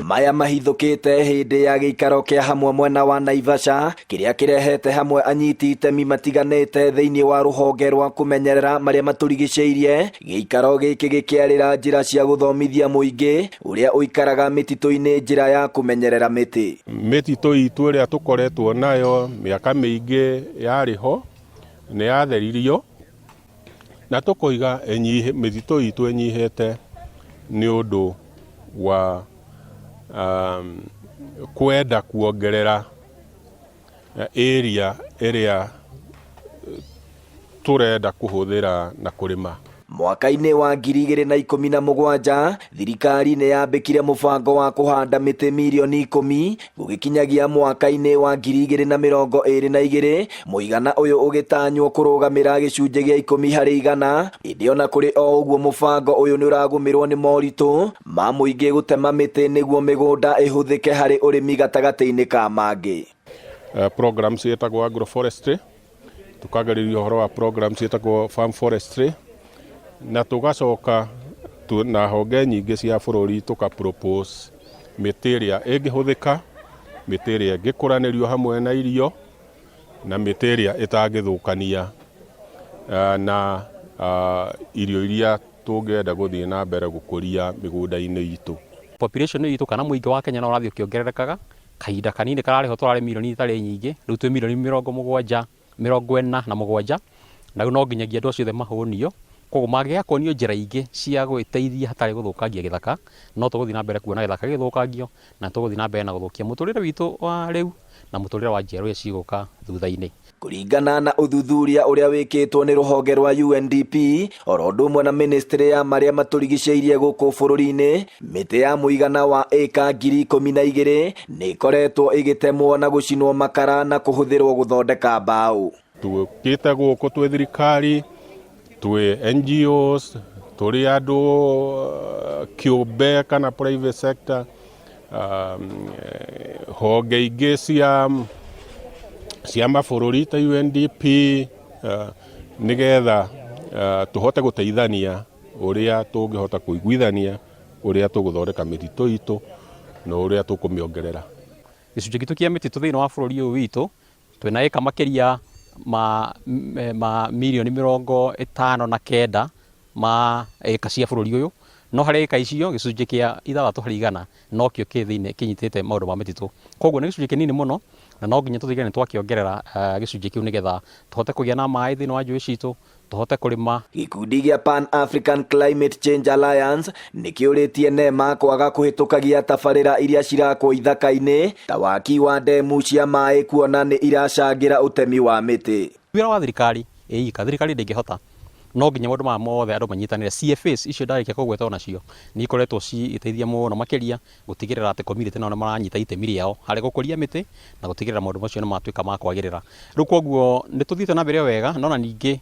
Maya mahithũkĩte hĩndĩ ya gĩikaro kĩa hamwe mwena wa Naivasha kĩrĩa kĩrehete hamwe anyiti itemi matiganĩte thĩinĩ wa rũhonge rwa kũmenyerera marĩa matũrigicĩirie. Gĩikaro gĩkĩ gĩkĩarĩra njĩra cia gũthomithia mũingĩ ũrĩa ũikaraga mĩtitũ-inĩ njĩra ya kũmenyerera mĩtĩ. Mĩtitũ itũ ĩrĩa tũkoretwo nayo mĩaka mĩingĩ yarĩ ho nĩ yatheririo na tũkoiga mĩtitũ itũ ĩnyihĩte nĩ ũndũ wa kwenda kuongerera area ĩrĩa tũrenda kũhũthĩra na kũrĩma. Mwaka-inĩ wa 2017, thirikari nĩ yambĩkire mũbango wa kũhanda mĩtĩ mirioni 10 gũgĩkinyagia mwaka-inĩ wa 2022, mũigana ũyũ ũgĩtanywo kũrũgamĩra gĩcunjĩ gĩa 10%. Ĩndĩ ona kũrĩ o ũguo mũbango ũyũ nĩ ũragũmĩrwo nĩ moritũ ma mũingĩ gũtema mĩtĩ nĩguo mĩgũnda ĩhũthĩke harĩ ũrĩmi gatagatĩ-inĩ ka mangĩ. Program ciĩtagwo agroforestry, tukagereria ũhoro wa program ciĩtagwo farm forestry, na tũgacoka na honge nyingĩ cia bũrũri tũka propose mĩtĩ ĩrĩa ĩngĩhũthĩka, mĩtĩ ĩrĩa ĩngĩkũranĩrio hamwe na irio, na mĩtĩ ĩrĩa ĩtangĩthũkania na irio iria tũngĩenda gũthiĩ na mbere gũkũria mĩgũnda-inĩ itũ. Population itũ kana mũingĩ wa Kenya no ũrathiĩ ũkĩongererekaga. Kahinda kanini kararĩ ho tũrarĩ mirioni itarĩ nyingĩ, rĩu twĩ mirioni mĩrongo mũgwanja, 47, na rĩu no nginyagia andũ acio othe mahũnio. Koguo mangĩaga kuonio njĩra ingĩ cia gwĩteithia hatarĩ gũthũkangia gĩthaka, no tũgũthiĩ na mbere kuona gĩthaka gĩgĩthũkangio, na tũgũthiĩ na mbere na gũthũkia mũtũrĩre witũ wa rĩu na mũtũrĩre wa njiarwa iria cigũka thutha-inĩ. Kũringana na ũthuthuria ũrĩa wĩkĩtwo nĩ rũhonge rwa UNDP oro ũndũ ũmwe na ministry ya marĩa matũrigicĩirie gũkũ bũrũri-inĩ, mĩtĩ ya mũigana wa ĩka 12,000 nĩ ĩkoretwo ĩgĩtemwo na gũcinwo makara na kũhũthĩrwo gũthondeka mbaũ. Tũkĩte gũkũ twĩ thirikari, twĩ NGOs, tũrĩ andũ kĩũmbe kana private sector, honge ingĩ cia mabũrũri ta UNDP, nĩgetha tũhote gũteithania ũrĩa tũngĩhota kũiguithania ũrĩa tũgũthondeka mĩtitũ itũ na ũrĩa tũkũmĩongerera. Gĩcunjĩ gitũ kĩa mĩtitũ thĩinĩ wa bũrũri ũyũ witũ twĩna ĩka makĩria ma mirioni 59 ma ĩka cia bũrũri ũyũ, no harĩ ĩka icio gĩcunjĩ kĩa 6% nokĩo kĩ thĩinĩ kĩnyitĩte maũndũ ma mĩtitũ. Koguo nĩ gĩcunjĩ kĩnini mũno na no nginya tũtigĩrĩre nĩ twakĩongerera gĩcunjĩ kĩu nĩgetha tũhote kũgĩa na maĩ thĩinĩ wa njũĩ citũ, tũhote kũrĩma. Gĩkundi gĩa Pan African Climate Change Alliance nĩ kĩũrĩtie NEMA kwaga kũhĩtũkagia tabarĩra iria cirakwo ithaka-inĩ ta waki wa ndemu cia maĩ kuona nĩ iracangĩra ũtemi wa mĩtĩ. Wĩra wa thirikari ĩika, thirikari ndĩngĩhota, no nginya maũndũ maya mothe andũ manyitanĩre. CFAs icio ndarĩkia kũgweta onacio nĩ ikoretwo cigĩteithia mũno makĩria gũtigĩrĩra atĩ community nao nĩ maranyita itemi rĩao harĩ gũkũria mĩtĩ na gũtigĩrĩra maũndũ macio nĩ matuĩka ma kwagĩrĩra. Rĩu koguo nĩ tũthiĩte na mbere o wega, no na ningĩ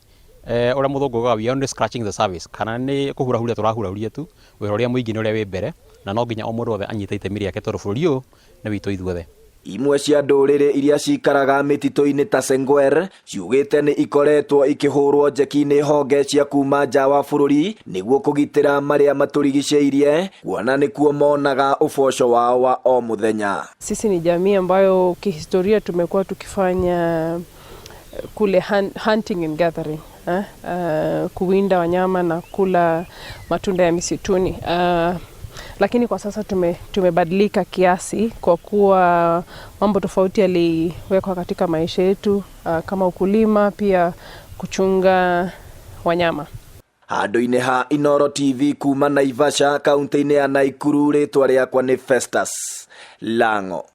ũrĩa mũthũngũ augaga we are only scratching the surface, kana nĩ kũhurahuria tũrahurahuria tu, wĩra ũrĩa mũingĩ nĩ ũrĩa wĩ mbere, na no nginya o mũndũ wothe anyite itemi rĩake tondũ bũrũri ũyũ nĩ witũ ithuothe. Imwe cia ndũrĩrĩ iria cikaraga mĩtitũ-inĩ ta Sengwer ciugĩte nĩ ikoretwo ikĩhũrwo njeki nĩ honge cia kuma nja wa bũrũri nĩguo kũgitĩra marĩa matũrigicĩirie kuona nĩkuo monaga ũboco wao wa o mũthenya. Sisi ni jamii ambayo kihistoria tumekuwa tukifanya kule hunting and gathering, kuwinda wanyama na kula matunda ya misituni. Lakini kwa sasa tumebadilika kiasi kwa kuwa mambo tofauti yaliwekwa katika maisha yetu, kama ukulima, pia kuchunga wanyama. Handũ-inĩ ha Inooro TV kuma Naivasha kaunti-inĩ ya Naikuru, rĩtwa rĩakwa nĩ Festus Lango.